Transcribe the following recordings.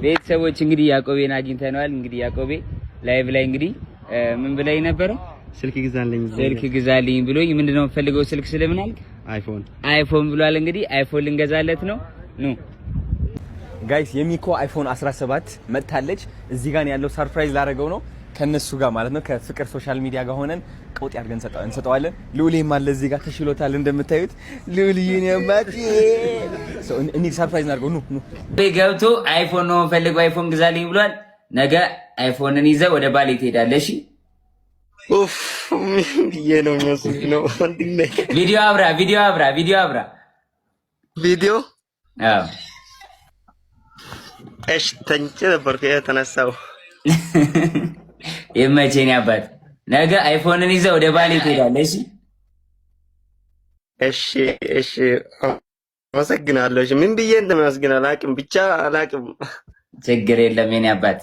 ቤተሰቦች እንግዲህ ያዕቆቤን አግኝተነዋል። እንግዲህ ያዕቆቤ live ላይ እንግዲህ ምን ብላኝ ነበረ? ስልክ ግዛልኝ፣ ስልክ ግዛልኝ ብሎኝ፣ ምንድነው የምፈልገው ስልክ ስለምን አልክ? አይፎን። አይፎን ብሏል። እንግዲህ አይፎን ልንገዛለት ነው። ኑ። Guys፣ የሚኮ አይፎን 17 መጥታለች። እዚህ ጋር ያለው surprise ላደረገው ነው ከነሱ ጋር ማለት ነው። ከፍቅር social media ጋር ሆነን ቀውጢ አድርገን እንሰጠዋለን። ልዑሌም አለ እዚህ ጋር፣ ተሽሎታል እንደምታዩት። ልዑልዬ ነው አባቴ። So እንሂድ፣ surprise እናድርገው። ኑ ኑ። ገብቶ አይፎን ነው የምፈልገው፣ አይፎን ግዛልኝ ብሏል። ነገ አይፎንን ይዘህ ወደ ባሌ ትሄዳለህ። እሺ? ኡፍ ብዬ ነው የሚያስብ ነው ወንድሜ። ቪዲዮ አብራ፣ ቪዲዮ አብራ፣ ቪዲዮ አብራ። ቪዲዮ? አዎ። እሺ፣ ተኝቼ ነበርኩ የተነሳው። ይመችህ የኔ አባት። ነገ አይፎንን ይዘህ ወደ ባሌ ትሄዳለህ። እሺ? እሺ እሺ፣ አመሰግናለሁ። እሺ፣ ምን ብዬ እንደማመሰግን አላውቅም፣ ብቻ አላውቅም። ችግር የለም የኔ አባት።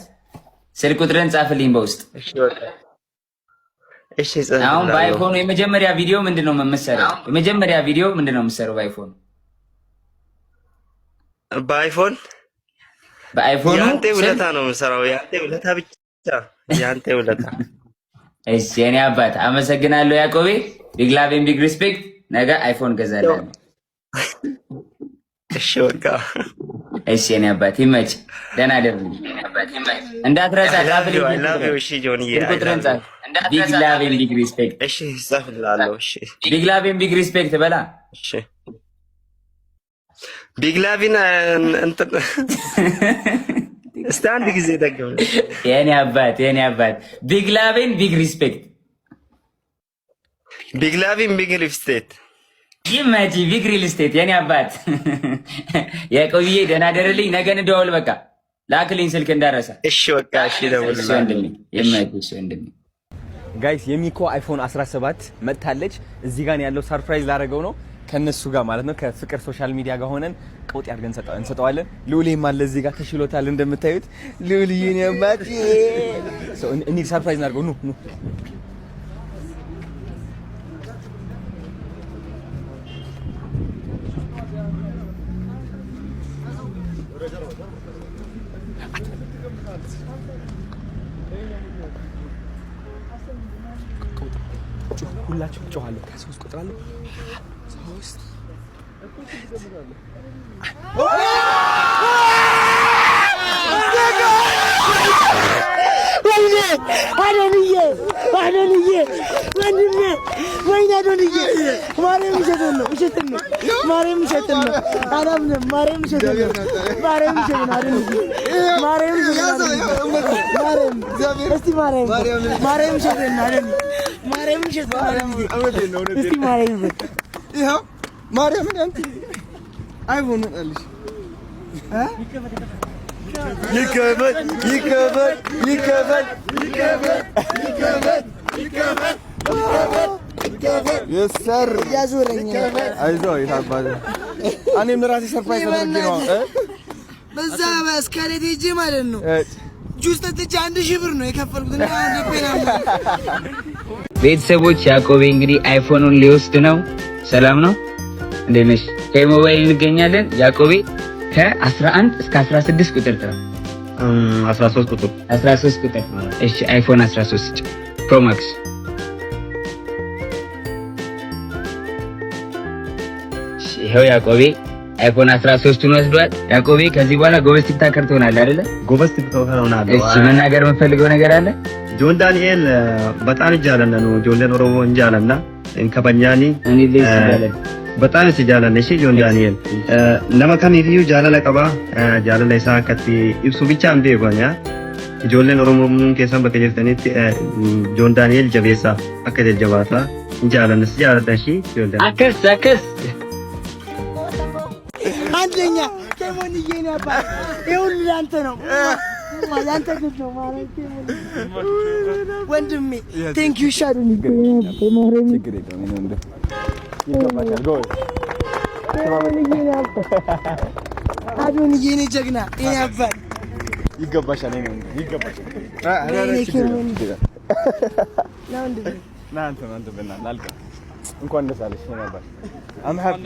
ስልክ ቁጥርን ጻፍልኝ በውስጥ። እሺ በቃ እሺ፣ አሁን እጽፍልሃለሁ። በአይፎኑ የመጀመሪያ ቪዲዮ ምንድን ነው የምትሰራው? የመጀመሪያ ቪዲዮ ምንድን ነው የምትሰራው በአይፎኑ? በአይፎን? በአይፎኑ የአንተ ስልክ ውለታ ነው የምሰራው። የአንተ ውለታ ብቻ፣ የአንተ ውለታ። እሺ የኔ አባት፣ አመሰግናለሁ ያዕቆቤ። Big love and big respect። ነገ አይፎን ገዛለሁ። እሺ በቃ። እሺ የኔ አባት፣ ይመች። ደህና ደርልኝ። እንዳትረሳ ጻፍልኝ። I love you። እሺ ጆንዬ። ስልክ ቁጥርን ጻፍ። Big love and big respect። እሺ፣ እጽፍልሃለሁ። እሺ። Big love and big respect በላ። እሺ፣ big love ን እንትን እስቲ አንድ ጊዜ ደግም። የኔ አባት፣ የኔ አባት፣ big love and big respect። Big love ን big respect። ይመች። Big real estate የኔ አባት ያዕቆብዬ፣ ደህና ደርልኝ። ነገ እንደዋውል። በቃ ላክልኝ ስልክ እንዳረሳ። እሺ በቃ እሺ፣ እሺ እደውልልሃለሁ። ወንድሜ፣ ይመች። እሺ ወንድሜ። Guys፣ የሚኮ አይፎን 17 መጥታለች። እዚህ ጋር ያለው surprise ላደረገው ነው ከነሱ ጋር ማለት ነው። ከፍቅር social media ጋር ሆነን ቀውጢ አድርገን እንሰጠዋለን። ልዑሌም አለ እዚህ ጋር፣ ተሽሎታል እንደምታዩት። ልዑልዬ ነው አባቴ። So እንሂድ፣ surprise እናድርገው። ኑ ኑ። ሁላችሁ ጮኻለሁ። ከሶስት ቆጥራለሁ። ሶስት። ወይኔ አዶንዬ፣ አዶንዬ ወንድሜ፣ ወይኔ አዶንዬ፣ ማርያም ውሸትን ነው፣ ውሸትን ነው፣ ማርያም ውሸትን ነው፣ አላምንም። ማርያም ውሸትን ነው፣ ማርያም ውሸትን ነው፣ አዶንዬ፣ ማርያም ውሸትን ነው፣ ማርያም፣ እስቲ ማርያም፣ ማርያም ውሸትን ነው፣ አዶንዬ፣ ማርያም ውሸትን ነው፣ አዶንዬ፣ እስቲ ማርያም በል። ይኸው ማርያምን አንቺ አይፎን መጣልሽ። ይከፈት ይከፈት ይከፈት ይከፈት ይከፈት ይከፈት ይከፈት የሰር ያዞረኝ። አይዞህ የታባተ እኔም ራሴ surprise ተደርጌ ነው እ በዛ በስካሌት ሄጄ ማለት ነው ጁስ ጠጥቼ 1000 ብር ነው የከፈልኩት እና ልቤን አሞኝ። ቤተሰቦች፣ ያዕቆቤ እንግዲህ አይፎኑን ሊወስድ ነው። ሰላም ነው፣ እንዴት ነሽ? ከሞባይል እንገኛለን። ያዕቆቤ፣ ከ11 እስከ 16 ቁጥር ጥራ። 13 ቁጥር። 13 ቁጥር። እሺ፣ አይፎን 13 Pro Max። እሺ፣ ይኸው ያዕቆቤ አይፎን 13ን ወስዷል። ያዕቆቤ፣ ከዚህ በኋላ ጎበዝ TikToker ትሆናለህ አይደለ? ጎበዝ TikToker ሆናለሁ። እሺ፣ መናገር የምፈልገው ነገር አለ? ጆን ዳንኤል በጣም jaallanna nu ijoolleen Oromoo hin jaalanna hin kabajnaani. እኔ ልጅ ይባላል። በጣም si jaalanna ishee ጆን ዳንኤል nama kamiifiyyuu jaalala qaba. Jaalala isaa akkatti ibsu bicha hin beeku ani. Ijoolleen Oromoo keessan bakka jirtanitti ጆን ዳንኤል jabeessaa akka jajjabaataa hin jaalanna, si jaaladha ishee ጆን ዳንኤል. አክስ አክስ። አንደኛ ኬሞንዬ ነው አባት፣ ይሄ ሁሉ ለአንተ ነው፣ ለአንተ ግድ ነው ማለት ወንድሜ። Thank you ሻዱን። ችግር የለውም የኔ ወንድም፣ ይገባሻል። ጎበዝ። አዶንዬ የኔ ጀግና የኔ አባት። ይገባሻል የኔ ወንድም፣ ይገባሻል። ወይኔ ኬሞን ና ወንድሜ። ና አንተ፣ አንተ በእናትህ አልቀ እንኳን ደስ አለሽ የኔ አባት። I'm happy.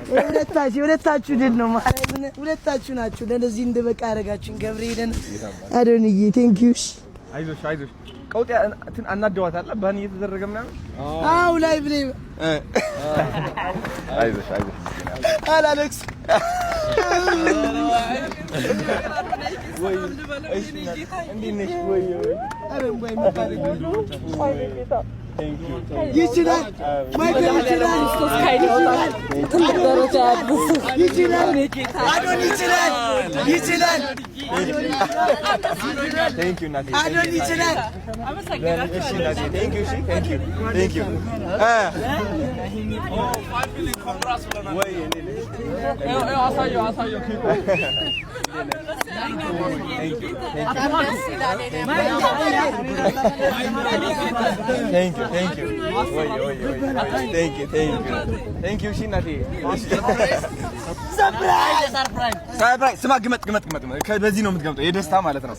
ሁለታችሁ የሁለታችሁ ድል ነው። ማርያምን ሁለታችሁ ናችሁ ለነዚህ እንድበቃ ያደረጋችሁኝ። ገብርኤልን አዶንዬ thank you። አይዞሽ አይዞሽ። ቀውጤ እንትን አናደዋታል ban እየተደረገ ምናምን። አው ላይ ብሌ። አይዞሽ አይዞሽ። አላለቅስ። እንዴት ነሽ? ወይ ወይ። ይችላል፣ ማይክል ይችላል፣ ይችላል፣ አዶን ይችላል፣ ይችላል። Thank you እናቴ። አዶን ይችላል። እሺ እናቴ፣ thank you። እሺ፣ thank you, thank you። ወይ እኔ ልጅ። አሳየው አሳየው። Thank you, thank you። ወይ ወይ ወይ፣ thank you, thank you, thank you። እሺ እናቴ። Surprise! ስማ፣ ግመጥ ግመጥ ግመጥ። በዚህ ነው የምትገምጠው፣ የደስታ ማለት ነው።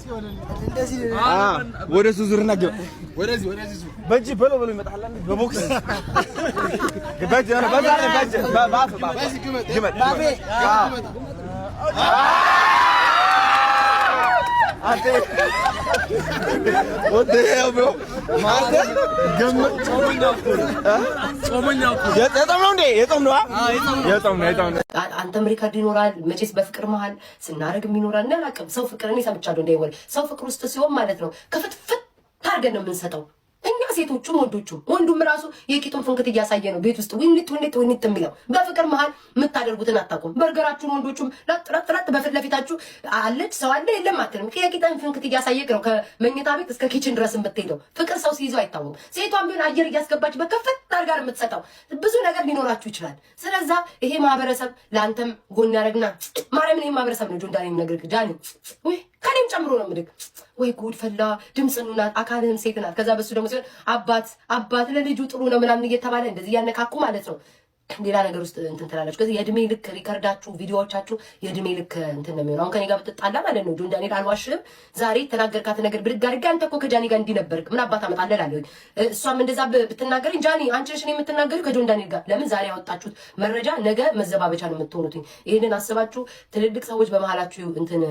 ወደ እሱ ዙርና ግመጥ። ወደዚህ ወደዚህ ዙር። በእጅ በሎ በሎ ይመጣል። በቦክስ በእጅ በእጅ በአፍ ግመጥ። አንተ what the hell, bro? ማለት ገመት ጾመኛ እኮ የጾም ነው እንዴ? የጾም ነው። የጾም ነው። የጾም ነው። አንተም record ይኖራል መቼስ በፍቅር መሀል ስናደርግም ይኖራል። እና አላውቅም፣ ሰው ፍቅር እኔ ሰምቻለሁ እንዳይወል ሰው ፍቅር ውስጥ ሲሆን ማለት ነው ከፍትፍት አድርገን ነው የምንሰጠው። እኛ ሴቶቹም ወንዶቹም፣ ወንዱም ራሱ የቂጡን ፍንክት እያሳየ ነው ቤት ውስጥ ዊኒት ዊኒት ዊኒት የሚለው። በፍቅር መሀል የምታደርጉትን አታውቁም። በርገራችሁን ወንዶቹም ላጥ ላጥ ላጥ በፊት ለፊታችሁ አለች፣ ሰው አለ የለም አትልም። የቂጥን ፍንክት እያሳየቅ ነው ከመኝታ ቤት እስከ kitchen ድረስ የምትሄደው። ፍቅር ሰው ሲይዘው አይታወቅም። ሴቷን ቢሆን አየር እያስገባች በከፍት አድርጋ ነው የምትሰጠው። ብዙ ነገር ሊኖራችሁ ይችላል። ስለዛ ይሄ ማህበረሰብ ለአንተም ጎን ያደረግና ማርያምን ይሄ ማህበረሰብ ነው ጆን ዳኒ ነግርክ ጃኒ ወይ ከኔም ጨምሮ ነው ምድግ ወይ ጉድ ፈላ። ድምፅ ናት፣ አካልህም ሴት ናት። ከዛ በሱ ደግሞ ሲሆን አባት አባት ለልጁ ጥሩ ነው ምናምን እየተባለ እንደዚህ እያነካኩ ማለት ነው ሌላ ነገር ውስጥ እንትን ትላላችሁ። ከዚህ የእድሜ ልክ record ኣችሁ ቪዲዮዎቻችሁ የእድሜ ልክ እንትን ነው የሚሆነው። አሁን ከኔ ጋር ብትጣላ ማለት ነው ጆን ዳንኤል አልዋሽም፣ ዛሬ የተናገርካት ነገር ብድግ አድርጌ አንተ እኮ ከጃኒ ጋር እንዲህ ነበርክ ምን አባት አመጣለህ እላለሁ። እሷም እንደዛ ብትናገረኝ ጃኒ አንቺ ነሽ እኔ የምትናገሪው ከጆን ዳንኤል ጋር ለምን ዛሬ ያወጣችሁት መረጃ ነገ መዘባበቻ ነው የምትሆኑትኝ። ይህንን አስባችሁ ትልልቅ ሰዎች በመሀላችሁ እንትን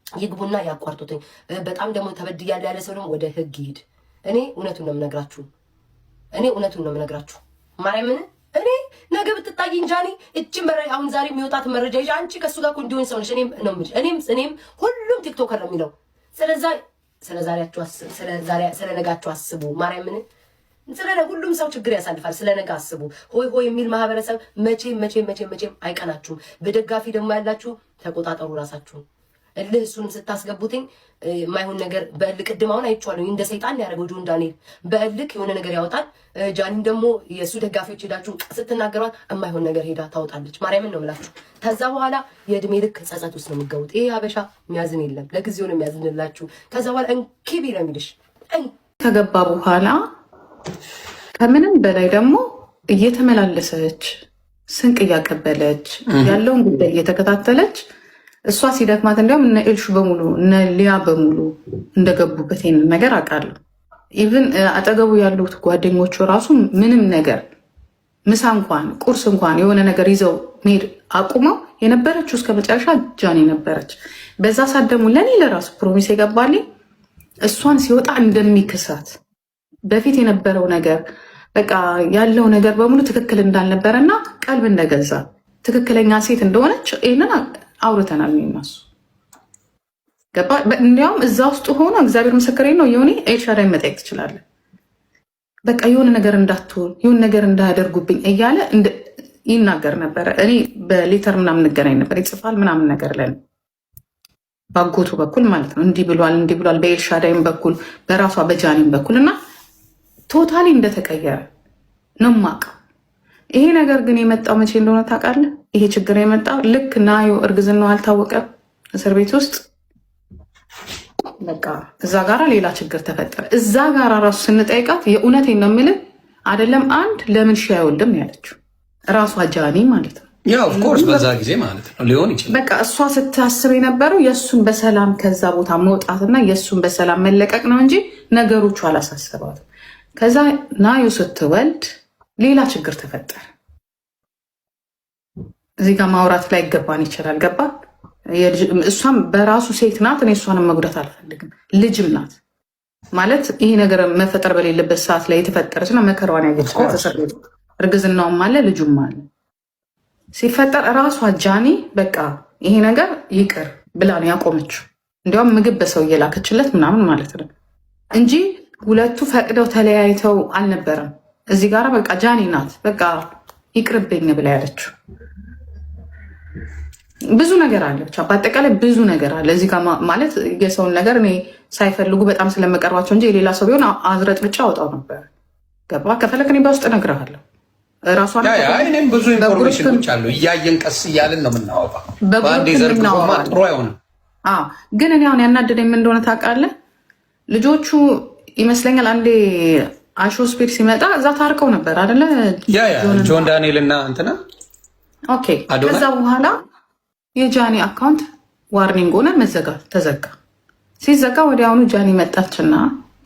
ይግቡና ያቋርጡትኝ። በጣም ደግሞ ተበድያለሁ ያለ ሰው ደግሞ ወደ ህግ ይሂድ። እኔ እውነቱን ነው የምነግራችሁ። እኔ እውነቱን ነው የምነግራችሁ። ማርያምን እኔ ነገ ብትጣይኝ ጃኒ እቺ መረጃ አሁን ዛሬ የሚወጣት መረጃ ይዤ አንቺ ከእሱ ጋር እኮ እንዲሆን ሰው ነሽ። እኔም ነው የምልሽ። እኔም እኔም ሁሉም TikToker ነው የሚለው። ስለዛ ስለ ዛሬያችሁ ስለ ነጋችሁ አስቡ። ማርያምን ስለ ሁሉም ሰው ችግር ያሳልፋል። ስለ ነገ አስቡ። ሆይ ሆይ የሚል ማህበረሰብ መቼም መቼም መቼም መቼም አይቀናችሁም። በደጋፊ ደግሞ ያላችሁ ተቆጣጠሩ ራሳችሁን። እልህ እሱንም ስታስገቡትኝ የማይሆን ነገር በእልህ ቅድም አሁን አይቼዋለሁ። እንደ ሰይጣን ያደረገው ጆን ዳንኤል በእልክ የሆነ ነገር ያወጣል። ጃኒን ደግሞ የእሱ ደጋፊዎች ሄዳችሁ ስትናገሯት የማይሆን ነገር ሄዳ ታወጣለች። ማርያምን ነው የምላችሁ። ከዛ በኋላ የእድሜ ልክ ጸጸት ውስጥ ነው የምትገቡት። ይሄ ሀበሻ የሚያዝን የለም። ለጊዜው ነው የሚያዝንላችሁ። ከዛ በኋላ እንኪቢ ነው የሚልሽ። ከገባ በኋላ ከምንም በላይ ደግሞ እየተመላለሰች ስንቅ እያቀበለች ያለውን ጉዳይ እየተከታተለች እሷ ሲደክማት እንዲያውም እነ ኤልሹ በሙሉ እነ ሊያ በሙሉ እንደገቡበት ይሄንን ነገር አውቃለሁ። Even አጠገቡ ያሉት ጓደኞቹ ራሱ ምንም ነገር ምሳ እንኳን ቁርስ እንኳን የሆነ ነገር ይዘው መሄድ አቁመው የነበረችው እስከ መጨረሻ ጃኒ ነበረች። በዛ ሰዓት ደግሞ ለእኔ ለራሱ promise የገባልኝ እሷን ሲወጣ እንደሚክሳት በፊት የነበረው ነገር በቃ ያለው ነገር በሙሉ ትክክል እንዳልነበረ እና ቀልብ እንደገዛ ትክክለኛ ሴት እንደሆነች ይህንን አውርተናል። እኔና እሱ ገባ። እንዲያውም እዛ ውስጥ ሆኖ እግዚአብሔር ምስክሬ ነው የሆኔ ኤልሻዳይ መጠየቅ ትችላለን። በቃ የሆነ ነገር እንዳትሆን የሆነ ነገር እንዳያደርጉብኝ እያለ ይናገር ነበረ። እኔ በ letter ምናምን እንገናኝ ነበር፣ ይጽፋል ምናምን ነገር ለን ባጎቱ በኩል ማለት ነው። እንዲህ ብሏል እንዲህ ብሏል፣ በኤልሻዳይም በኩል በራሷ በጃኒም በኩል እና totally እንደተቀየረ ነው የማውቀው። ይሄ ነገር ግን የመጣው መቼ እንደሆነ ታውቃለህ? ይሄ ችግር የመጣው ልክ ናዮ እርግዝናው አልታወቀም እስር ቤት ውስጥ በቃ እዛ ጋራ ሌላ ችግር ተፈጠረ። እዛ ጋራ ራሱ ስንጠይቃት የእውነቴን ነው የምልህ አይደለም አንድ ለምን ሺ አይወልድም ያለችው ራሷ ጃኒ ማለት ነው። Yeah, of course በዛ ጊዜ ማለት ነው ሊሆን ይችላል። በቃ እሷ ስታስብ የነበረው የእሱን በሰላም ከዛ ቦታ መውጣትና የእሱን በሰላም መለቀቅ ነው እንጂ ነገሮቹ አላሳሰባትም። ከዛ ናዮ ስትወልድ ሌላ ችግር ተፈጠረ። እዚህ ጋር ማውራት ላይ ይገባን ይችላል። ገባ? እሷም በራሱ ሴት ናት። እኔ እሷንም መጉዳት አልፈልግም። ልጅም ናት ማለት ይሄ ነገር መፈጠር በሌለበት ሰዓት ላይ የተፈጠረች እና መከራዋን ያየች ናት። እስር ቤት እርግዝናውም አለ ልጁም አለ። ሲፈጠር እራሷ ጃኒ በቃ ይሄ ነገር ይቅር ብላ ነው ያቆመችው። እንዲያውም ምግብ በሰው እየላከችለት ምናምን ማለት ነው እንጂ ሁለቱ ፈቅደው ተለያይተው አልነበረም። እዚህ ጋር በቃ ጃኒ ናት በቃ ይቅርብኝ ብላ ያለችው። ብዙ ነገር አለ፣ ብቻ በአጠቃላይ ብዙ ነገር አለ እዚህ ጋር። ማለት የሰውን ነገር እኔ ሳይፈልጉ በጣም ስለመቀርባቸው እንጂ የሌላ ሰው ቢሆን አዝረጥርጬ አወጣው ነበር። ገባ? ከፈለክ እኔ በውስጥ እነግርሃለሁ። ራሷን እኔም ብዙ information ኖች አሉ። እያየን ቀስ እያልን ነው የምናወጣው። በአንዴ ዘርግፎማ ጥሩ አይሆንም። ግን እኔ አሁን ያናደደኝ ምን እንደሆነ ታውቃለህ? ልጆቹ ይመስለኛል አንዴ አይሾ ስፒድ ሲመጣ እዛ ታርቀው ነበር አይደለ? Yeah፣ ጆን ዳንኤል እና እንትና። Okay። ከዛ በኋላ የጃኒ account warning ሆነ፣ መዘጋት ተዘጋ። ሲዘጋ ወዲያውኑ ጃኒ መጣችና፣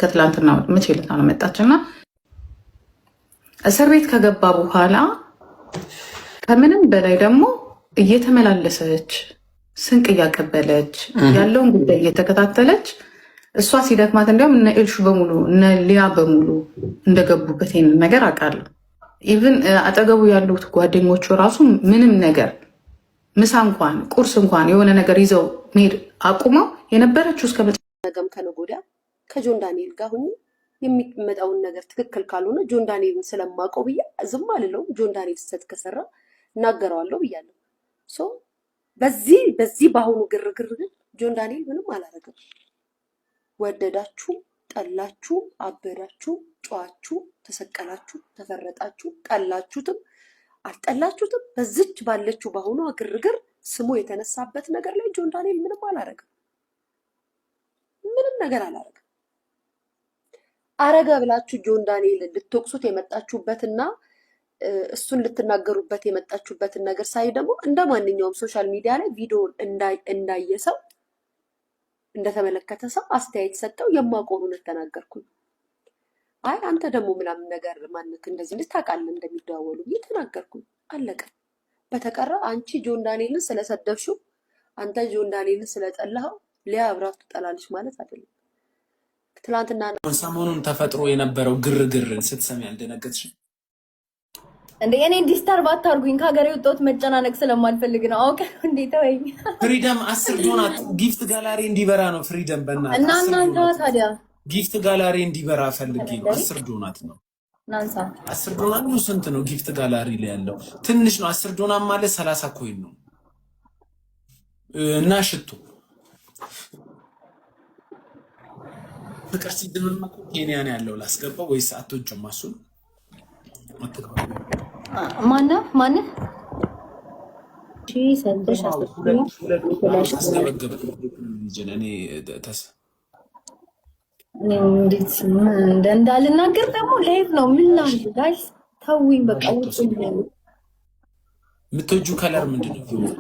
ከትላንትና መቼ ዕለት ነው መጣችና፣ እስር ቤት ከገባ በኋላ ከምንም በላይ ደግሞ እየተመላለሰች ስንቅ እያቀበለች ያለውን ጉዳይ እየተከታተለች፣ እሷ ሲደክማት እንዲያውም እነ ኤልሹ በሙሉ እነ ሊያ በሙሉ እንደገቡበት ይሄንን ነገር አውቃለሁ። Even አጠገቡ ያሉት ጓደኞቹ ራሱ ምንም ነገር ምሳ እንኳን ቁርስ እንኳን የሆነ ነገር ይዘው መሄድ አቁመው የነበረችው እስከ ነገም ከነገ ወዲያ ከጆን ዳንኤል ጋር ሁኜ የሚመጣውን ነገር ትክክል ካልሆነ ጆን ዳንኤልን ስለማውቀው ብዬ ዝም አልለውም። ጆን ዳንኤል ስህተት ከሰራ እናገረዋለሁ ብያለሁ። So በዚህ በአሁኑ ግርግር ግን ጆን ዳንኤል ምንም አላረገም። ወደዳችሁ ጠላችሁ፣ አበዳችሁ፣ ጨዋችሁ፣ ተሰቀላችሁ፣ ተፈረጣችሁ፣ ጠላችሁትም አልጠላችሁትም በዚች ባለችው በአሁኗ ግርግር ስሙ የተነሳበት ነገር ላይ ጆን ዳንኤል ምንም አላረገም። ምንም ነገር አላረገም። አረገ ብላችሁ ጆን ዳንኤልን ልትወቅሱት የመጣችሁበትና እሱን ልትናገሩበት የመጣችሁበትን ነገር ሳይ ደግሞ እንደ ማንኛውም social media ላይ ቪዲዮን እንዳየ ሰው፣ እንደተመለከተ ሰው አስተያየት ሰጠው፣ የማውቀውን እውነት ተናገርኩኝ። አይ አንተ ደግሞ ምናምን ነገር ማንክ እንደዚህ እንድታውቃለህ ታውቃለህ እንደሚደዋወሉ ብዬ ተናገርኩኝ። አለቀ። በተቀረ አንቺ ጆን ዳንኤልን ስለሰደብሽው፣ አንተ ጆን ዳንኤልን ስለጠላኸው ሊያ አብራፍ ትጠላለች ማለት አይደለም። ትላንትና ሰሞኑን ተፈጥሮ የነበረው ግርግርን ስትሰሚ አልደነገጥሽም? እንደ እኔ disturb አታርጉኝ። ከሀገር የወጣሁት መጨናነቅ ስለማልፈልግ ነው። አውቀ እንዴ ተወኝ። ፍሪደም 10 donut gift gallery እንዲበራ ነው። ፍሪደም በእናትህ እና እናንተ ታዲያ gift gallery እንዲበራ ፈልጌ ነው። 10 ዶናት ነው። ናንሳ። 10 ዶናት ነው። ስንት ነው gift gallery ላይ ያለው? ትንሽ ነው። 10 ዶናት ማለት 30 coin ነው። እና ሽቶ ፍቅር ሲድምም እኮ ኬንያ ነው ያለው። ላስገባው ወይስ አትወጂውም? እሱን ማነው ማነው? ሰጥተሽ አስገበገበ እኔ እንዴት እንዳልናገር ደግሞ live ነው። ምን ላድርግ guys? ተውኝ በቃ። ውጡ። የምትወጂው color ምንድን ነው?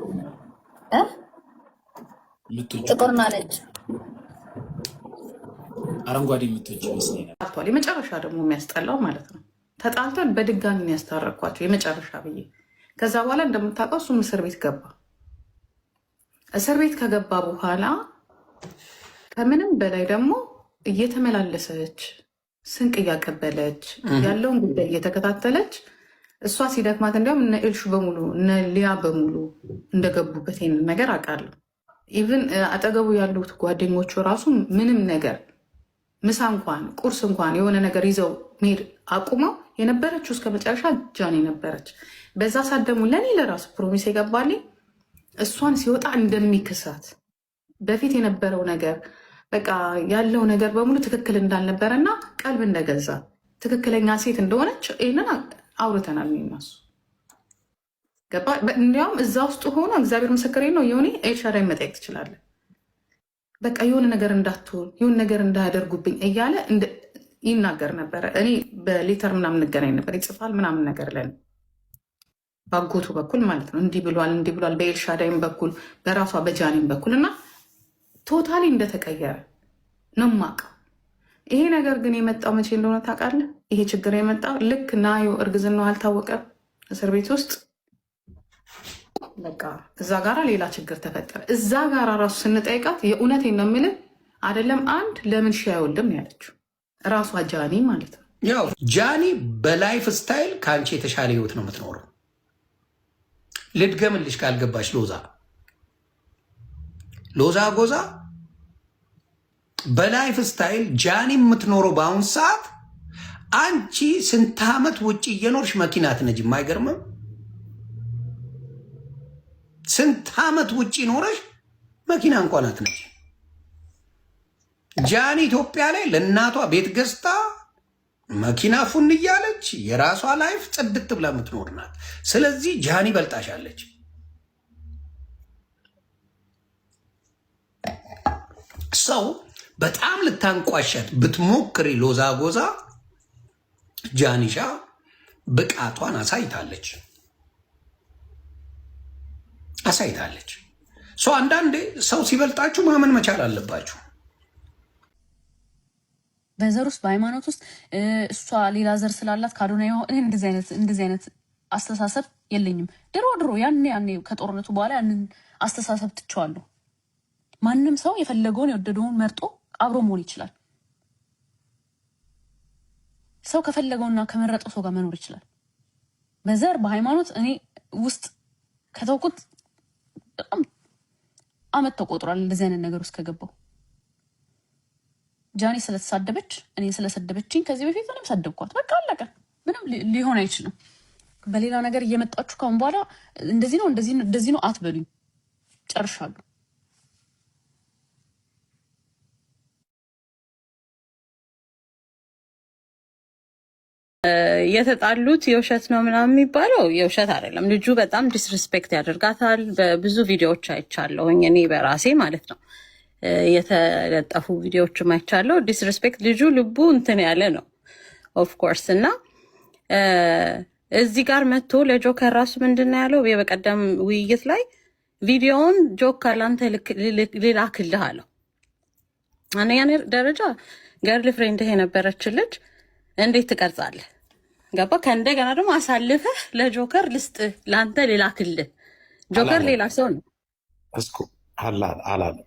ጥቁርና ነጭ። አረንጓዴ የምትወጂው ይመስለኛል። የመጨረሻ ደግሞ የሚያስጠላው ማለት ነው። ተጣልተን በድጋሚ ያስታረኳቸው የመጨረሻ ብዬ። ከዛ በኋላ እንደምታውቀው እሱም እስር ቤት ገባ። እስር ቤት ከገባ በኋላ ከምንም በላይ ደግሞ እየተመላለሰች ስንቅ እያቀበለች ያለውን ጉዳይ እየተከታተለች፣ እሷ ሲደክማት እንዲያውም እነ ኤልሹ በሙሉ እነ ሊያ በሙሉ እንደገቡበት ይሄንን ነገር አውቃለሁ። Even አጠገቡ ያሉት ጓደኞቹ ራሱ ምንም ነገር ምሳ እንኳን ቁርስ እንኳን የሆነ ነገር ይዘው መሄድ አቁመው የነበረችው እስከ መጨረሻ ጃኒ ነበረች። በዛ ሰዓት ደግሞ ለእኔ ለራሱ promise የገባልኝ እሷን ሲወጣ እንደሚክሳት፣ በፊት የነበረው ነገር በቃ ያለው ነገር በሙሉ ትክክል እንዳልነበረ እና ቀልብ እንደገዛ ትክክለኛ ሴት እንደሆነች ይህንን አውርተናል። እኔና እሱ ገባ። እንዲያውም እዛ ውስጥ ሆኖ እግዚአብሔር ምስክሬ ነው፣ የሆነ ኤልሻዳይ መጠየቅ ትችላለን። በቃ የሆነ ነገር እንዳትሆን፣ የሆነ ነገር እንዳያደርጉብኝ እያለ ይናገር ነበረ። እኔ በ letter ምናምን እንገናኝ ነበር፣ ይጽፋል ምናምን ነገር ለን ባጎቱ በኩል ማለት ነው። እንዲህ ብሏል፣ እንዲህ ብሏል፣ በኤልሻዳይም በኩል በራሷ በጃኒም በኩል እና totally እንደተቀየረ ነው የማውቀው። ይሄ ነገር ግን የመጣው መቼ እንደሆነ ታውቃለህ? ይሄ ችግር የመጣው ልክ ናዮ እርግዝናው አልታወቀም እስር ቤት ውስጥ። በቃ እዛ ጋራ ሌላ ችግር ተፈጠረ። እዛ ጋራ ራሱ ስንጠይቃት የእውነቴን ነው የምልህ አይደለም አንድ ለምን ሺ አይወልድም ነው ያለችው ራሷ ጃኒ ማለት ነው። ያው ጃኒ በ lifestyle ከአንቺ የተሻለ ህይወት ነው የምትኖረው። ልድገምልሽ ካልገባሽ፣ ሎዛ ሎዛ ጎዛ በ lifestyle ጃኒ የምትኖረው በአሁን ሰዓት አንቺ ስንት ዓመት ውጭ እየኖርሽ መኪና አትነጂም። አይገርምም? ስንት ዓመት ውጭ ኖረሽ መኪና እንኳን አትነጂም። ጃኒ ኢትዮጵያ ላይ ለእናቷ ቤት ገዝታ መኪና ፉን እያለች የራሷ life ጽድት ብላ የምትኖር ናት። ስለዚህ ጃኒ በልጣሻለች። ሰው በጣም ልታንቋሻት ብትሞክሪ ሎዛ ጎዛ ጃኒሻ ብቃቷን አሳይታለች አሳይታለች። ሰው አንዳንዴ ሰው ሲበልጣችሁ ማመን መቻል አለባችሁ። በዘር ውስጥ በሃይማኖት ውስጥ እሷ ሌላ ዘር ስላላት ካልሆነ እንደዚህ አይነት አስተሳሰብ የለኝም። ድሮ ድሮ ያኔ ያኔ ከጦርነቱ በኋላ ያንን አስተሳሰብ ትቼዋለሁ። ማንም ሰው የፈለገውን የወደደውን መርጦ አብሮ መሆን ይችላል። ሰው ከፈለገውና ከመረጠው ሰው ጋር መኖር ይችላል። በዘር በሃይማኖት እኔ ውስጥ ከተውኩት በጣም አመት ተቆጥሯል። እንደዚህ አይነት ነገር ውስጥ ከገባው ጃኒ ስለተሳደበች እኔ ስለሰደበችኝ ከዚህ በፊት እኔም ሰደብኳት። በቃ አለቀ። ምንም ሊሆን አይችልም። በሌላ ነገር እየመጣችሁ ካሁን በኋላ እንደዚህ ነው እንደዚህ ነው እንደዚህ ነው አትበሉኝ። ጨርሻለሁ። የተጣሉት የውሸት ነው ምናምን የሚባለው የውሸት አይደለም። ልጁ በጣም disrespect ያደርጋታል። በብዙ ቪዲዮዎች አይቻለሁኝ እኔ በራሴ ማለት ነው፣ የተለጠፉ ቪዲዮዎችም አይቻለሁ። Disrespect ልጁ ልቡ እንትን ያለ ነው of course። እና እዚህ ጋር መጥቶ ለጆከር ራሱ ምንድን ነው ያለው የበቀደም ውይይት ላይ፣ ቪዲዮውን ጆከር ላንተ ልላክልህ አለው። አንደኛ ደረጃ girlfriend ህ የነበረች ልጅ እንዴት ትቀርጻለህ? ገባ? ከእንደገና ደግሞ አሳልፈህ ለጆከር ልስጥ ለአንተ ልላክልህ። ጆከር አላለም። ሌላ ሰው ነው። እስኩ አላለም።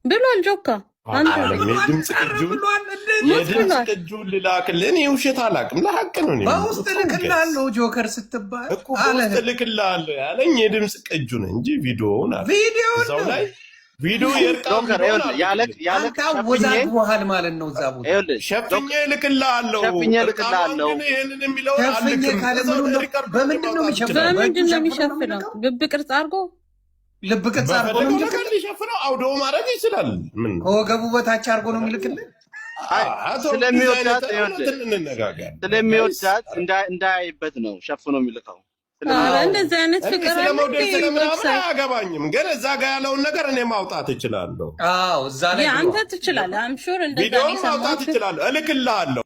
ብሏል። ጆካ አንተ አላለም። የድምፅ ብሏል። ቅጁን ልላክልህ። እኔ ውሸት አላውቅም። ለሀቅ ነው እኔ በውስጥ የምሞተው። እልክልሃለሁ ጆከር ስትባል እኮ አለ። በውስጥ እልክልሃለሁ ያለኝ የድምፅ ቅጁን እንጂ ቪዲዮውን አለ። ቪዲዮውን እዛው ነው። ላይ ቪዲዮ የእርቃን ጆከር ቪዲዮውን ይኸውልህ፣ ያለ ያለ አንተ ሸፍኜ አወዛግበሃል ማለት ነው። እዛ ቦታ ይኸውልህ ሸፍኜ እልክልሃለሁ። ሸፍኜ እርቃኗን እልክልሃለሁ። ግን ይህንን የሚለውን ሸፍኜ አልክም። ካለ እዛው ምኑ ነው? Record በምንድን ነው ማውጣት የሚሸፍነው? ይችላል። በእጁ በምንድን ነው ሸፍኖ ነው የሚሸፍነው? የሚልከው? ልብ ቅርጽ አድርጎ ልብ ቅርጽ አድርጎ ነው በፈለገው ነገር የሚልክልህ? ሊሸፍነው አውዶ ማድረግ ይችላል። ምን ከወገቡ በታች አድርጎ ነው የሚልክልህ? አይ አቶ እንደዚህ ስለሚወዳት አይነት ይኸውልህ እውነትን እንነጋገር። ስለሚወዳት እንዳያይበት ነው ሸፍኖ የሚልከው። ኧረ ስለሚወዳት እንደዚህ አይነት እኔ ፍቅር ስለ አለ መውደድ እንዴ? ስለ ምናምን Website አያገባኝም፣ ግን እዛ ጋ ያለውን ነገር እኔ ማውጣት እችላለሁ። አዎ እዛ ላይ አንተ ብሏል። ትችላለህ። I'm sure እንደዛ ነው ቪዲዮውን ማውጣት የሰማሁት። እችላለሁ። እልክልሃለሁ።